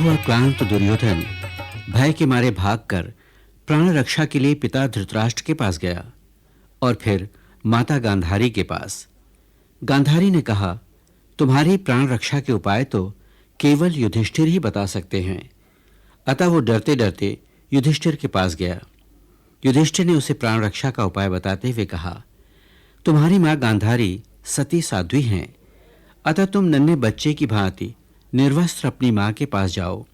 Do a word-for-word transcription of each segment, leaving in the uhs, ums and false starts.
और क्लांत दुर्योधन भय के मारे भागकर प्राण रक्षा के लिए पिता धृतराष्ट्र के पास गया और फिर माता गांधारी के पास। गांधारी ने कहा, "तुम्हारी प्राण रक्षा के उपाय तो केवल युधिष्ठिर ही बता सकते हैं।" अतः वो डरते-डरते युधिष्ठिर के पास गया। युधिष्ठिर ने उसे प्राण रक्षा का उपाय बताते हुए कहा, "तुम्हारी माँ गांधारी सती साध्वी हैं, अतः तुम नन्हे बच्चे की भांति निर्वस्त्र अपनी माँ के पास जाओ।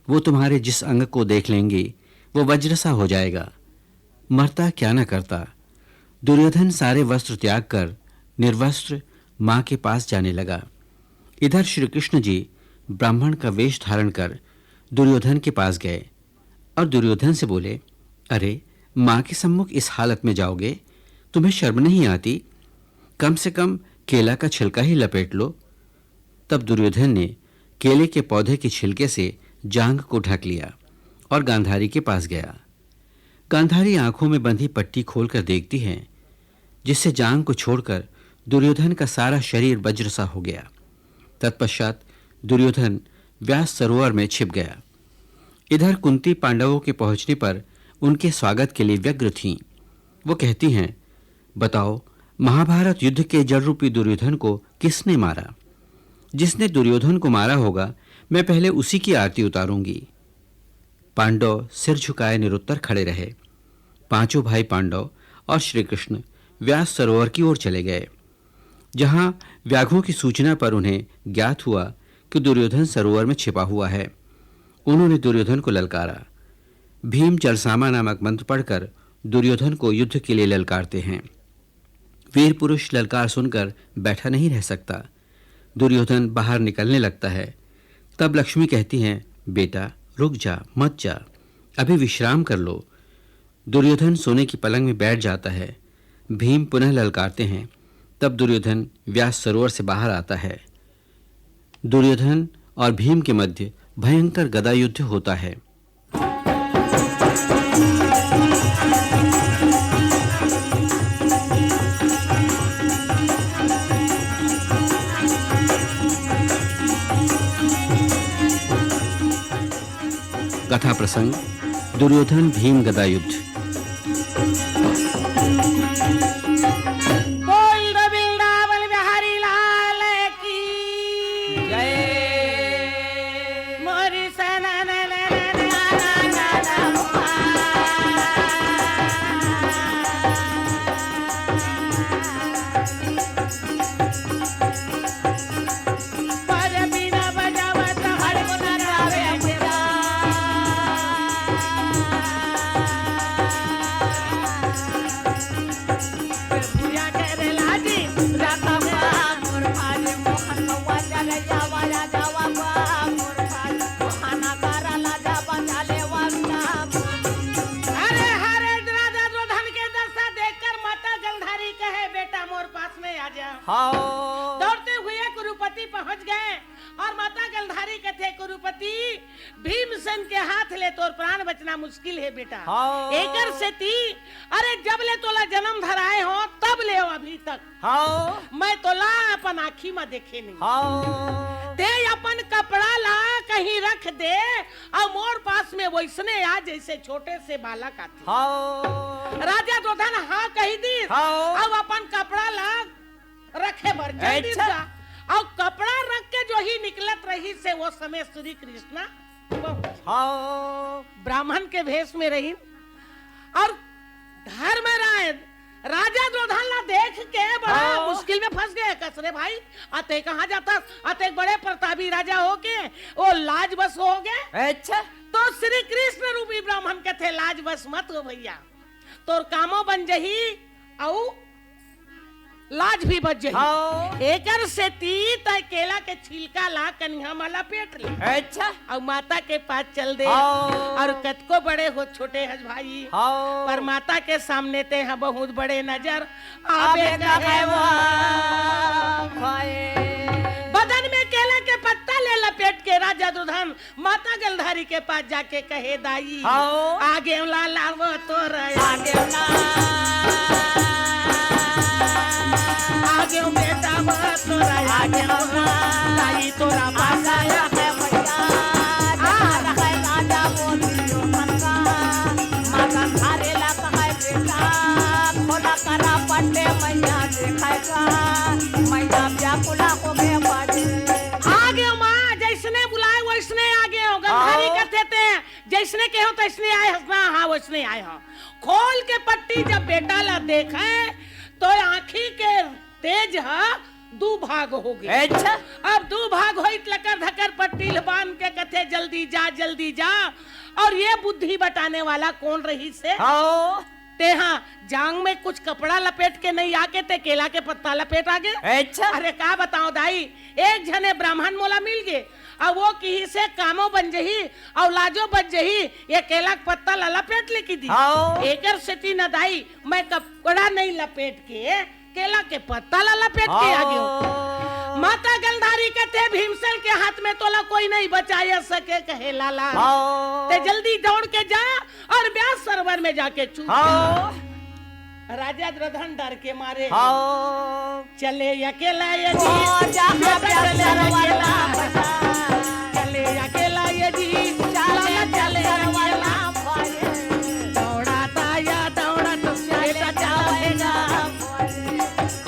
वो तुम्हारे जिस अंग को देख लेंगी, वो वज्र सा हो जाएगा।" मरता क्या न करता, दुर्योधन सारे वस्त्र त्याग कर निर्वस्त्र माँ के पास जाने लगा। इधर श्री कृष्ण जी ब्राह्मण का वेश धारण कर दुर्योधन के पास गए और दुर्योधन से बोले, "अरे, माँ के सम्मुख इस हालत में जाओगे? तुम्हें शर्म नहीं आती? कम से कम केला का छिलका ही लपेट लो।" तब दुर्योधन ने केले के पौधे के छिलके से जांघ को ढक लिया और गांधारी के पास गया। गांधारी आंखों में बंधी पट्टी खोलकर देखती है, जिससे जांघ को छोड़कर दुर्योधन का सारा शरीर वज्र सा हो गया। तत्पश्चात दुर्योधन व्यास सरोवर में छिप गया। इधर कुंती पांडवों के पहुंचने पर उनके स्वागत के लिए व्यग्र थीं। वो कहती हैं, "बताओ, महाभारत युद्ध के जल रूपी दुर्योधन को किसने मारा? जिसने दुर्योधन को मारा होगा, मैं पहले उसी की आरती उतारूंगी।" पांडव सिर झुकाए निरुत्तर खड़े रहे। पांचों भाई पांडव और श्री कृष्ण व्यास सरोवर की ओर चले गए, जहां व्याघ्रों की सूचना पर उन्हें ज्ञात हुआ कि दुर्योधन सरोवर में छिपा हुआ है। उन्होंने दुर्योधन को ललकारा। भीम जलसामा नामक मंत्र पढ़कर दुर्योधन को युद्ध के लिए ललकारते हैं। वीर पुरुष ललकार सुनकर बैठा नहीं रह सकता। दुर्योधन बाहर निकलने लगता है। तब लक्ष्मी कहती हैं, "बेटा, रुक जा, मत जा, अभी विश्राम कर लो।" दुर्योधन सोने की पलंग में बैठ जाता है। भीम पुनः ललकारते हैं। तब दुर्योधन व्यास सरोवर से बाहर आता है। दुर्योधन और भीम के मध्य भयंकर गदा युद्ध होता है। कथा प्रसंग, दुर्योधन भीम गदा युद्ध। बोल दो वृंदावन बिहारी लाल की। जय। मोरी सना ना ना ना ना ना ना ना। पर बीना बजावत हर गुण गावे मेरा। भैया के रे लाजी, राता बा मोर भाई, मोहन कौआ चले जावा, या जावा बा मोर भाई, मोहना तारा लाजा बचा ले वाला। अरे हरे राजा दुर्योधन के दशा देखकर माता गंधारी कहे, "बेटा मोर पास में आ जा।" हाँ। दौड़ते हुए कुरुपति पहुंच गए और माता गंधारी कथे, "कुरुपति, भीमसेन के हाथ ले तोर प्राण बचना मुश्किल हे बेटा। हाँ। एकर सेती, अरे जब ले तोला जन्म धराए हो, तब ले हो अभी तक हाँ। मैं तोला अपन आँखी म देखे नहीं। हाँ। ते अपन कपड़ा ला कहीं रख दे, अउ मोर पास में वइसने आ जइसे छोटे से बालक आथे।" हाँ। राजा दुर्योधन हाँ कहि दिस, हाँ। अउ अपन कपड़ा ला रखे बर चल दिस अच्छा। गा। अउ कपड़ा रख के जो ही निकलत रहिस हे, वो समय श्री कृष्ण पहुंच हाँ। ब्राह्मण के भेष में रहिन। अउ धर्मराय राजा दुर्योधन ला देख के बड़ा हाँ। मुश्किल में फंस गए। कस रे भाई, अते कहाँ जाता, अते बड़े प्रतापी राजा हो के वो लाज बस हो गए। अच्छा। तो श्री कृष्ण रूपी ब्राह्मण कथे, "लाज बस मत हो भैया, तोर कामो बन जही अउ लाज भी बच जही।" हाँ। एकर सेती तय केला के छिलका ला कनिहा म लपेट ले। अच्छा। अउ माता के पास चल दे। हाँ। अउ कतको बड़े हो छोटे हस भाई। हाँ। पर माता के सामने ते ह बहुत बड़े नजर आबे आबे कहे कहे वा वा भाई। बदन में केला के पत्ता ले लपेट के राजा दुर्योधन माता गंधारी के पास जाके कहे, "दाई, हाओ। आगे ला लावो तोर आगे ला। आगे बेटा वो तोर आगे ला। दाई तोरा पास आया है भैया। आ, क्या देखाय का, मैया व्याकुला होगे बाजे। आ गेंव माँ, जइसने बुलाय वइसने आ गेंव। गंधारी हाँ। कथे तें जइसने केहेंव तइसने आय हस ना? हाँ, वइसने आय हंव। खोल के पट्टी जब बेटा ला देखे तो आँखी के तेज ह दू भाग होगे। अच्छा। अब दू भाग होइस, लकर धकर पट्टी ल बांध के कथे, "जल्दी जा, जल्दी जा।" अउ ये बुद्धि बताने वाला कोन रहिसे? हाँ। तेंहा जांग में कुछ कपड़ा लपेट के नइ आके तें केला के पत्ता लपेट आगे। अच्छा। अरे का बतावंव दाई, एक झने ब्राह्मण मोला मिल गे, अउ वो किहिसे कामो बन जही अउ लाजो बच जही, ये केला के पत्ता ला लपेट ले किहिस। हाँ। एकर सेती न दाई, मैं कपड़ा नइ लपेट के केला के पत्ता ला लपेट के आ गेंव। हाँ। माता गंधारी कथे, "भीमसेन के हाथ में तोला कोई नइ बचाय सके कहे लाला। हाँ। तें जल्दी दौड़ के जा अउ ब्यास सरोवर में जाके छूट जा।" हाँ। राजा दुर्योधन डर के मारे हाँ। चले अकेला ये जी, ओ, जा, बेटा जा, चले जा, अकेला। जा। चले अकेला ये जी, चले, लाला चले चले अकेला। अकेला। दौड़ाता या दौड़त, चले बेटा चले जावेगा। अकेला।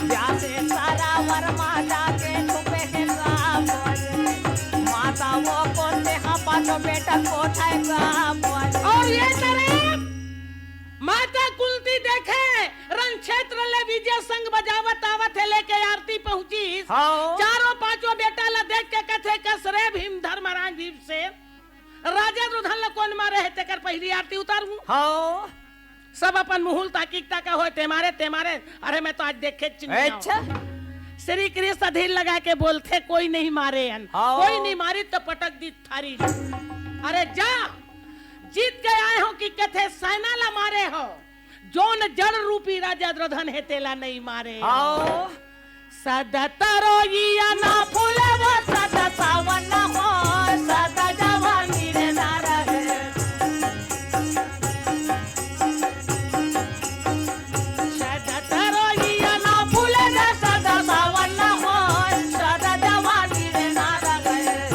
जाते सारा वर्मा जाके छुपे है राम। माता वो कोन देहा पाछो बेटा कोठाय राम। अउ ये तरफ माता कुंती देखे, रण क्षेत्र ले विजय संग बजावत आवत हे, लेके आरती पहुंचिस। हाँ। चारों पांचों बेटा ला देख के कथे, "कस रे भीम, धर्मराज भीमसेन, राजा दुर्योधन ला कोन मारे हे, तेकर पहिली आरती उतारहूं।" हाँ। सब अपन मुहूं ल ताकिक ताका होय, "तें मारे, तें मारे।" अरे, मैं तो आज देखेच नइ हंव। अच्छा। श्री कृष्ण धीर लगा के बोलथे, "कोई नहीं मारे हन, हाँ। कोई नहीं मारिस त पटक दिस थारी।" अरे जा, जीत के आय हंव कि कथे सेना ला मारे हंव, जोन जड़ रूपी राजा दुर्योधन हे तेला नइ मारे। हाँ। सदा तरोइया ना फूले वो सदा सावन हो, सदा जवानी रे ना रहे। सदा तरोइया ना फूले रे सदा सावन हो, सदा जवानी रे ना रहे।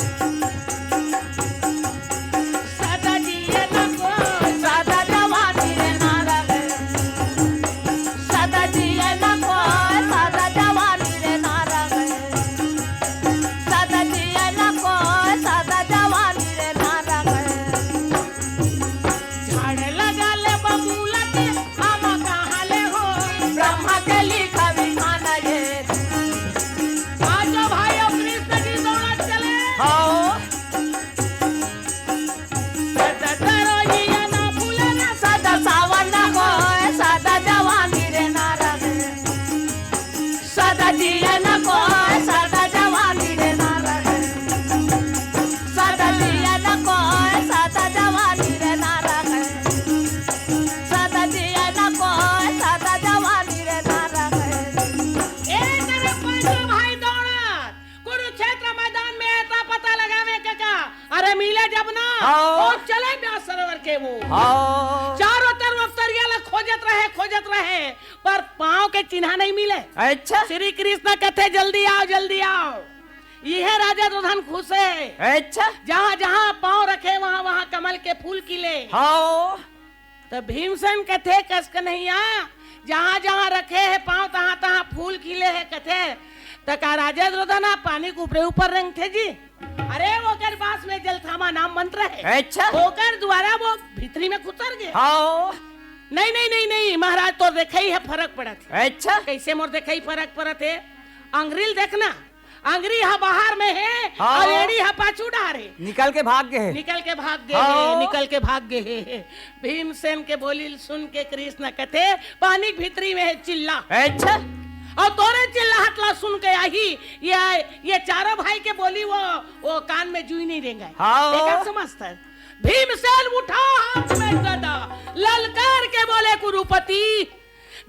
सदा जिए न कोय, सदा जवानी रे ना रहे। सदा जिए न कोय, सदा जवानी रे ना रहे। सदा जिए न कोय, सदा जवानी रे ना रहे। झाड़ लगा ले बबूला के, आमा कहाँ ले हो? ब्रह्मा के लिखा विधान ये। आ जाओ भाई, अब कृष्ण जी दौड़त चले। हाँ। सदा तरोइया ना फूले ना सदा सावन ना होय, सदा जवानी रे ना रहे। सदा जिए ना कोय, सदा जवानी रे ना रहे। सदा जिए ना कोय, सदा जवानी रे ना रहे। सदा जिए ना कोय, सदा जवानी रे ना रहे। ए, तेरे पांचों भाई दौड़त कुरुक्षेत्र मैदान में एता पता लगावे के का? अरे मिले जब ना, हाँ। वो चले ब्यास सरोवर के वो। हाँ। चारों तरफ तरिया ला खोजत रहे, खोजत रहे, पर पांव के चिन्हा नहीं मिले। अच्छा। श्री कृष्ण कथे, "जल्दी आओ, जल्दी आओ।" इहे राजा दुर्योधन खुश हे। अच्छा। जहाँ जहाँ पांव रखे, वहाँ वहाँ कमल के फूल खिले। हाँ। त भीमसेन कथे, "कस कन्हैया, जहाँ जहाँ रखे हे पांव, तहाँ तहाँ फूल खिले हे," कथे। त का राजा दुर्योधन ह पानी के ऊपरे ऊपर रेंगथे जी? अरे, ओकर बांस में जलथामा नाम मंत्र हे। अच्छा। ओकर द्वारा वो भीतरी में खुसर गे। हाँ। नहीं, नहीं, नहीं, नहीं, महाराज, तोर देखई ह फरक पड़त हे। अच्छा। कइसे मोर देखई फरक पड़त हे? अंगरी ल देखना, अंगरी ह बाहर में हे, हाँ। अउ एड़ी ह पाछू डाहर हे। निकल के भाग गे हे। निकल के भाग गे हाँ। हे, निकल के भाग गे हे। भीमसेन के बोली ल सुन के कृष्ण कथे, "पानी के भीतरी में हे चिल्ला।" अच्छा। अउ तोरे चिल्लाहट ला सुन के आही, ये, ये चारों भाई के बोली वो, वो कान में जूई नहीं रेंगे। हाँ। देखा समझता है? भीमसेन उठा हाथ में गदा, ललकार के बोले, "कुरुपति,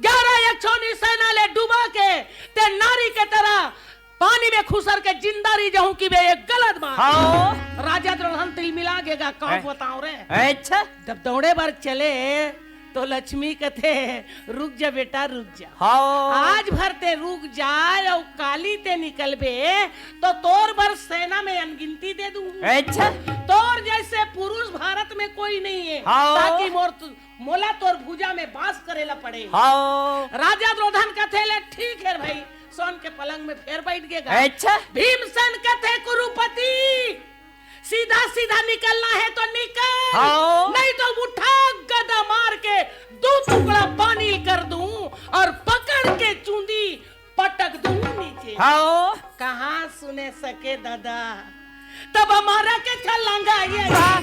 ग्यारह यक्षोनी सेना ले डुबा के तें नारी के तरह पानी में खुसर के जिंदा रही जाहूं कि बे ये गलत बात।" हाँ। राजा दुर्योधन तिलमिला गेगा, "का हैं? बताओ रे?" अच्छा। जब दौड़े बर चले तो लक्ष्मी कथे, "रुक जा बेटा, रुक जा।" हाँ। आज भर तें रुक जा, अउ काली तें निकलबे तो तोर बर सेना में अनगिनती दे दूं। अच्छा। तोर जैसे पुरुष भारत में कोई नहीं है, हाँ। ताकि मोर तु-, मोला तोर भुजा में बास करे ला पड़े। हाँ। राजा दुर्योधन कथे, "ले ठीक हे भाई।" सोन के पलंग में फेर बैठ गे गा। अच्छा। भीमसेन कथे, "कुरुपति, सीधा सीधा निकलना है तो निकल, हाँ। नहीं तो उठा गदा मार के दो टुकड़ा पानी कर दूं और पकड़ के चूंदी पटक दूं नीचे।" हाँ। कहाँ सुने सके दादा, तब हमारा के छलांगा ये। हाँ।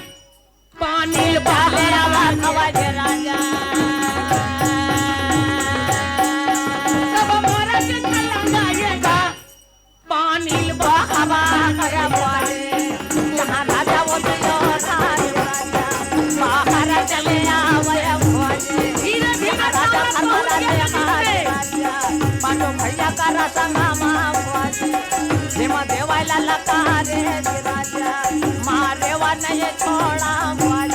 पानी डाले आवा खवाजे राजा। तब हमारा के छलांगा ये गा। पानी बहावा करवाए। जहाँ राजा वो दियो राजा। बाहर चले आवे भोज। धीरे धीरे जहाँ राजा सावन पहुँच गया। पांचों भैया का रसंगा माँ भोज। भीम देवाला ललकारे राजा। मारे वा नहीं छोड़ा भोज।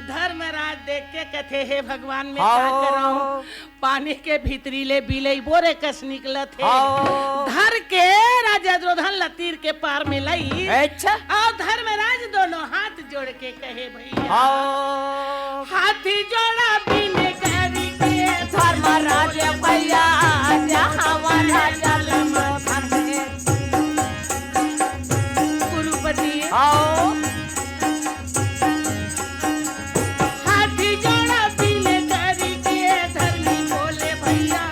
धर्मराज देख के कथे, "हे भगवान, मैं का हाँ। करहूँ?" पानी के भीतरी ले बिलई बोरे कस निकलत हे। हाँ। धर के राजा दुर्योधन ला तीर के पार में लई। अच्छा। अउ धर्मराज दोनों हाथ जोड़ के कहे, "भैया, हाँ। हाथी जोड़ा बिनय करी के धर्मराज भैया, जहाँ वाला जल में फंसे।" कुरुपति। हाँ। हाथी जोड़ा बिनय करी के धर्मी बोले, "भैया,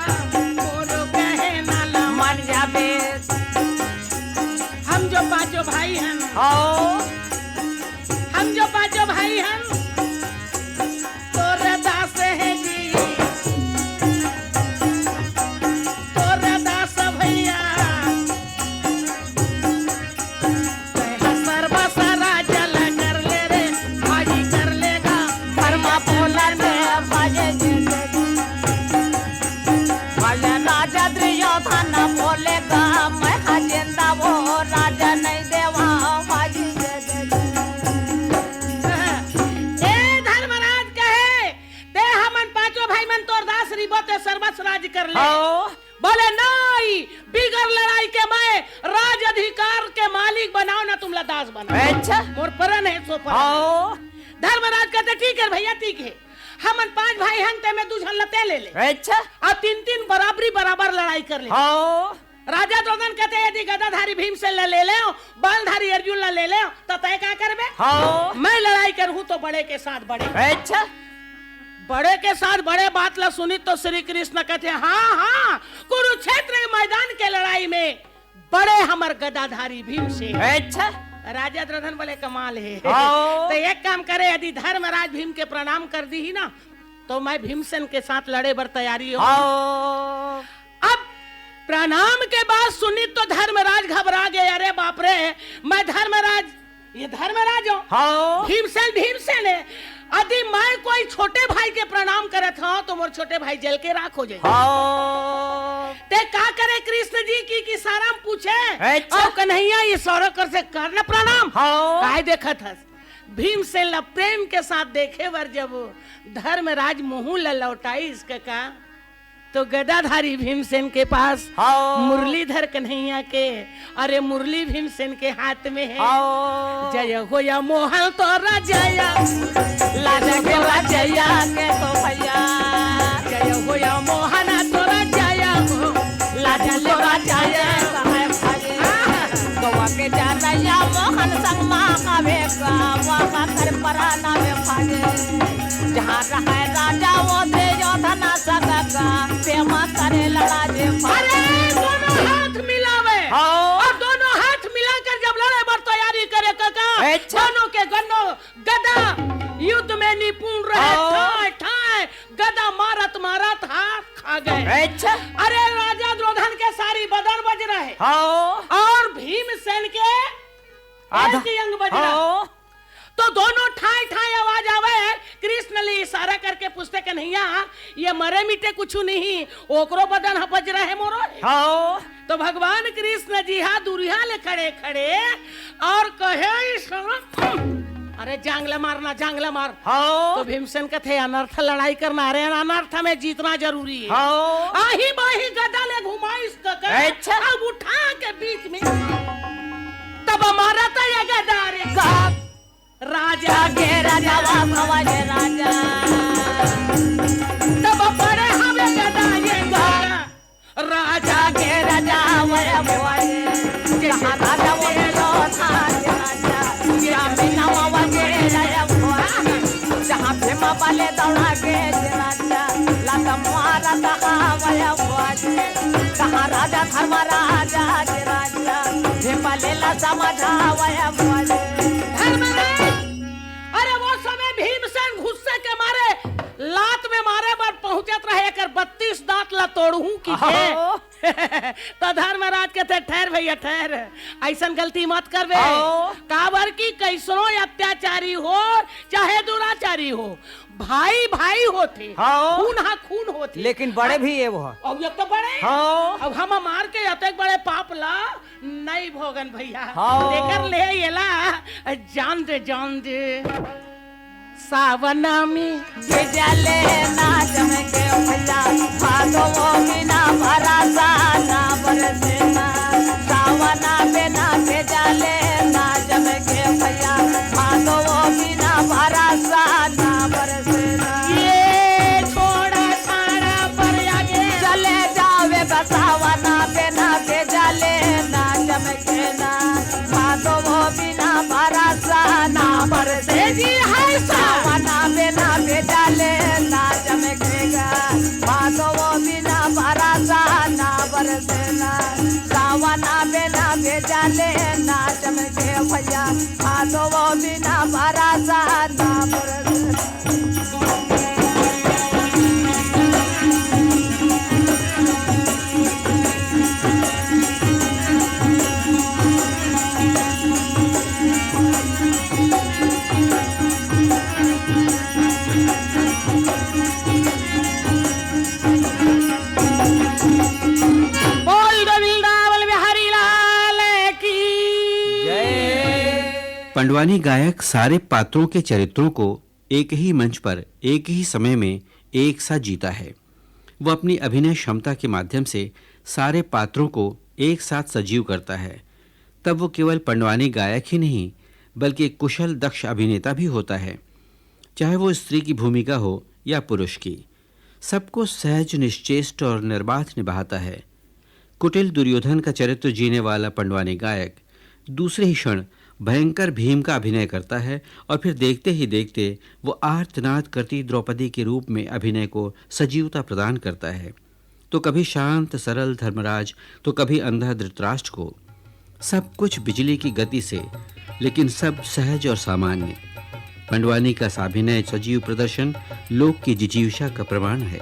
मोरो कहना ला मान जाबे।" हम जो पांचों भाई हन, हाँ। हम जो पांचों भाई हन, तोर दास हे जी, तोर दास भैया। तेहा सर्वस राज ला कर ले रे, भाई कर लेगा। धर्मा बोलन में बाजे जिंदगी। भले राजा दुर्योधन बोलेगा, मैं हा जिंदा वो राजा नहीं देवा, बाजी जिंदगी। ए धर्मराज कहे, "ते हमन पांचों भाई मन तोर दास रिबो, ते सर्वस राज कर ले।" हाँ। बोले, "नहीं, बिगर लड़ाई के मैं राज अधिकार के मालिक बनाओ ना, तुमला दास बनाओ।" अच्छा। मोर परन हे सो परन। हाँ। धर्मराज कथे, "ठीक हे भैया, ठीक हे, हमन पांच भाई हन, ते में दू झन ला ते ले ले।" अच्छा। अउ तीन-तीन बराबरी बराबर लड़ाई कर ले। हाँ। राजा दुर्योधन कथे, "यदि गदाधारी भीमसेन ला ले लेव, बाणधारी अर्जुन ला ले लेव, त तय का करबे?" हाँ। "मैं लड़ाई करहूं तो बड़े के साथ बड़े।" अच्छा। बड़े के साथ बड़े बात ला सुनी तो श्री कृष्ण कथे, "हाँ, हाँ, कुरुक्षेत्र के मैदान के लड़ाई में बड़े हमर गदाधारी भीमसेन।" अच्छा। राजा दुर्योधन बोले, "कमाल हे।" हाँ। तो एक काम करे, यदि धर्मराज भीम के प्रणाम कर दीही ना, तो मैं भीमसेन के साथ लड़े बर तैयारी हो। हाँ। अब प्रणाम के बात सुनी तो धर्मराज घबरा गे, "अरे बाप रे, मैं धर्मराज, ये धर्मराज हो, हाँ। भीमसेन, भीमसेन हे, यदि मैं कोई छोटे भाई के प्रणाम करत हूँ तो मोर छोटे भाई जल के राख हो जाए।" हाँ। ते का करे कृष्ण जी की, की सारा में पूछे, अच्छा। "अउ कन्हैया, ये सारा कर से कर न प्रणाम।" हाँ। काय देखत हस? भीमसेन ला प्रेम के साथ देखे बर जब धर्मराज मुहूं ला लौटाइस कका, तो गदाधारी भीमसेन के पास हाँ। मुरलीधर कन्हैया के, अरे मुरली भीमसेन के हाथ में हे। हाँ। जय होया मोहन तोरा जया, लाज के बा जया के तो भैया। जय होया मोहन तोरा जया हो, लाज के बा जया। गवा के जा रैया मोहन संग माँ आवे गा, वहाँ कर परान आवे भागे। जहाँ रहे राजा वो दुर्योधन सगा, प्रेम करे लड़ा जे भागे। अरे दोनों हाथ मिलावे। हाँ। अउ दोनों हाथ मिलाकर जब लड़े बर तैयारी करे कका, अच्छा। दोनों के गन्नो गदा युद्ध में निपुण रहे, हाँ। ठाए ठाए गदा मारत मारत हाथ खा गए। अच्छा। अरे राजा दुर्योधन के सारी बदन बज रहे। हाँ। अउ भीमसेन के आधा। एक ही अंग बज रहा। हाँ। तो दोनों ठाए ठाए आवाज आवे। कृष्ण ले इशारा करके पूछते, "कन्हैया, ये मरे मिटे कुछु नहीं, ओकरो बदन ह बज रहे मोरो।" हाँ। तो भगवान कृष्ण जी हा दूरिहा ले खड़े खड़े अउ कहे, "इस, अरे जांग ला मारना, जांग ला मार।" हाँ। तो भीमसेन कथे, "अनर्थ लड़ाई करना, अरे अनर्थ में जीतना जरूरी हे।" हाँ। आही बाही गदा ले घुमाइस कका, अच्छा। अब उठा के बीच में, तब मारत ये गदा रे। का राजा के राजा वा भवा के राजा। तब पड़े हवे गदा ये गदा। राजा के राजा वय भवा के। जहाँ राजा वो लो था के राजा। जहाँ बिना वा के राजा भवा। जहाँ भीमा वाले दौड़ा के राजा। लात मारा तहाँ वय भवा के। जहाँ राजा धर्म राजा के राजा। भीमा लेला समझा वय भवा के। धर्मराज! अरे वो समय भीमसेन गुस्से के मारे लात में मारे बर पहुंचत रहे, एकर बत्तीस दांत ला तोड़हूं की के। आहो। त धर्मराज कथे, "ठहर भैया, ठहर, अइसन गलती मत करबे।" आहो। काबर कि कइसनो अत्याचारी हो, चाहे दुराचारी हो, भाई भाई होथे, आहो। खून हा खून होथे। लेकिन बड़े भी ये वो ह। अउ ये तो बड़े। हाँ। अब हम मार के अतेक बड़े पाप ला नइ भोगन भैया। हाँ। तेकर ले येला जान दे, जान दे। सावन में भेजले ना जम के भैया, भादो बिना बरसा ना बरसे ना। सावन बिना भेजले ना जम के भैया, भादो बिना बरसा ना बरसे ना। ये छोड़ा छाड़ा पर आगे। चले जावे बसावना बिना भेजले ना जम के ना। भादो बिना बरसा ना बरसे जी, हाय सा। सावना बिना भेजले ना जम के गा। भादो बिना बरसा ना बरसे ना। सावना बिना भेजले ना जम के भैया। भादो बिना बरसा ना बरसे। बोल गोविंदा बल बिहारी लाल की। पंडवानी गायक सारे पात्रों के चरित्रों को एक ही मंच पर एक ही समय में एक साथ जीता है। वो अपनी अभिनय क्षमता के माध्यम से सारे पात्रों को एक साथ सजीव करता है। तब वो केवल पंडवानी गायक ही नहीं, बल्कि एक कुशल दक्ष अभिनेता भी होता है, चाहे वो स्त्री की भूमिका हो या पुरुष की। सबको सहज, निश्चेष्ट और निर्बाध निभाता है। कुटिल दुर्योधन का चरित्र जीने वाला पंडवानी गायक दूसरे ही क्षण भयंकर भीम का अभिनय करता है और फिर देखते ही देखते वो आर्तनाद करती द्रौपदी के रूप में अभिनय को सजीवता प्रदान करता है। तो कभी शांत सरल धर्मराज, तो कभी अंधा धृतराष्ट्र को। सब कुछ बिजली की गति से, लेकिन सब सहज और सामान्य। पंडवानी का साभिनय सजीव प्रदर्शन लोक की जिजीविषा का प्रमाण है।